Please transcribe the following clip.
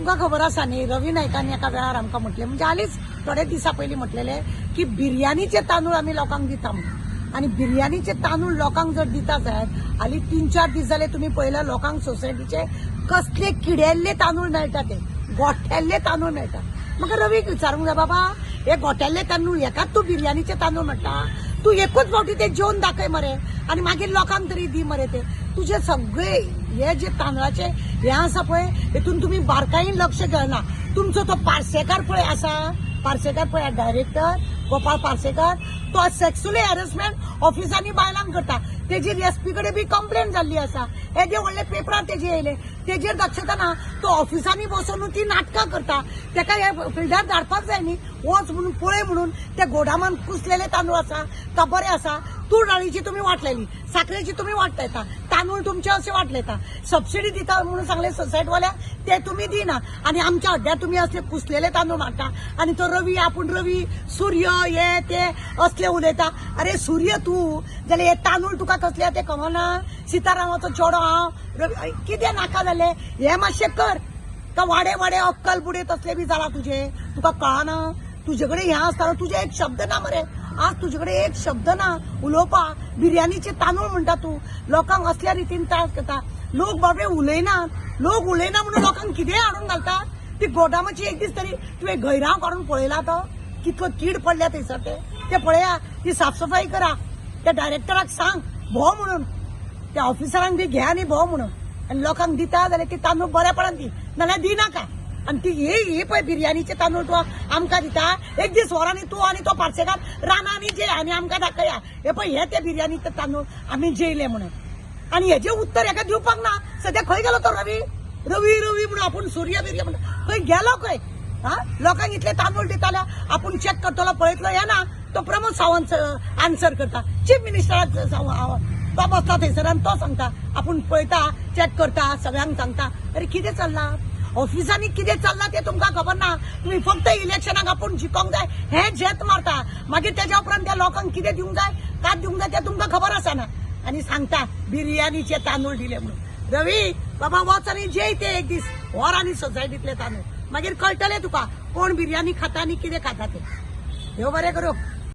तुमकां खबर आसा न्ही, रवी नायकान एका वेळार आमकां म्हटलें, म्हणजे हालींच थोडे दिसां पयलीं म्हटलेलें की बिर्याणीचे तांदूळ आमी लोकांक दिता म्हणून. आनी बिर्याणीचे तांदूळ लोकांक जर दिता जायत, हालीं 3-4 दीस जाले तुमी पळयला लोकांक सोसायटीचे कसले किडेल्ले तांदूळ मेळटा, ते गोठेल्ले तांदूळ मेळटा. म्हाका रवीक विचारूंक जाय, बाबा हे गोठेल्ले तांदूळ हेकाच तूं बिर्याणीचे तांदूळ म्हणटा, तूं एकूच फावटी ते जेवन दाखय मरे आनी मागीर लोकांक तरी दी मरे ते. तुजे सगळे हे जे तांदळाचे हे आसा पळय, हेतून तुमी बारकायेन लक्ष घालना. तुमचो तो पार्सेकार पळय आसा, पार्सेकार पळय डायरेक्टर गोपाळ पार्सेकार, तो सेक्सुअली हॅरसमेंट ऑफिसांनी बायलांक करता. तेजी एसपी कडेन बी कंप्लेन जाल्ली आसा, येदे व्हडले पेपरार तेजे येयले. तेजेर दक्षता ना, तो ऑफिसांनी बसून ती नाटकां करता. तेका हे फिल्डार धाडपाक जाय न्ही, वच म्हणून पळय म्हणून. त्या गोडामान कुसलेले तांदूळ आसा का बरे आसा? तूर डाळीची तुमी वाटलेली, साखरेची तुमी वाटता, तांदूळ तुमचे अशे वाटलेता. सबसिडी दिता म्हणून सांगले सोसायटीवाल्या, ते तुमी दिना आनी आमच्या अड्ड्यार तुमी असले कुसलेले तांदूळ मारता. आनी तो रवी, आपूण रवी सूर्य हे ते असले उलयता. अरे सूर्य तूं जाल्यार हे तांदूळ तुका कसले ते खबर ना? सीतारामाचो चेडो हांव रवी, कितें नाका जालें हे मातशें कर. का वाडे वाडे अक्कल बुडे तसले बी जाला तुजे, तुका कळना? तुजे कडेन हें आसतना तुजे एक शब्द ना मरे, आज तुजे कडेन एक शब्द ना उलोवपाक. बिर्याणीचे तांदूळ म्हणटा तूं, लोकांक असल्या रितीन त्रास करता. लोक बाबडे उलयनात, लोक उलयना म्हणून लोकांक कितेंय हाडून घालता. ती गोदामाची एक दीस तरी तुवें गैरांव काडून पळयला? तो कितलो कीड पडल्या थंयसर ते पळया, ती साफसफाई करा. त्या डायरेक्टराक सांग भोव म्हणून, त्या ऑफिसरांक बी घे आनी भोव म्हणून. आनी लोकांक दिता जाल्यार ती तांदूळ बरेपणान दी, नाल्यार दिनाका. आनी ती ही ही पळय बिर्याणीचे तांदूळ तूं आमकां दिता, एक दीस व्हर आनी तूं आनी तो पार्सेकार रानांनी जे आनी आमकां दाखया, हे पळय हे ते बिर्याणीचे तांदूळ आमी जेयले म्हणून. आनी हेजें उत्तर हेका दिवपाक ना. सद्या खंय गेलो तो रवी? रवी रवी म्हणून आपूण सूर्य बिर्य म्हणून खंय गेलो खंय? हा, लोकांक इतले तांदूळ दिताले, आपूण चॅक करतलो पळयतलो हे ना. तो प्रमोद सावंत आन्सर करता, चीफ मिनिस्टराक तो बसला थंयसर आनी तो सांगता आपूण पळयता, चॅक करता, सगळ्यांक सांगता. अरे कितें चल्लां ऑफिसांनी, कितें चल्लां तें तुमकां खबर ना. तुमी फक्त इलेक्शनाक आपूण जिखोंक जाय हें झेत मारता, मागीर तेज्या उपरांत त्या लोकांक कितें दिवंक जाय कात दिवंक जाय तें तुमकां खबर आसना. आनी सांगता बिर्याणीचे तांदूळ दिले म्हणून. रवी बाबा वच आनी जेय ते एक दीस, व्हर आनी सोसायटींतले तांदूळ, मागीर कळटलें तुका कोण बिर्याणी खाता आनी कितें खाता तें. देव बरें करूं.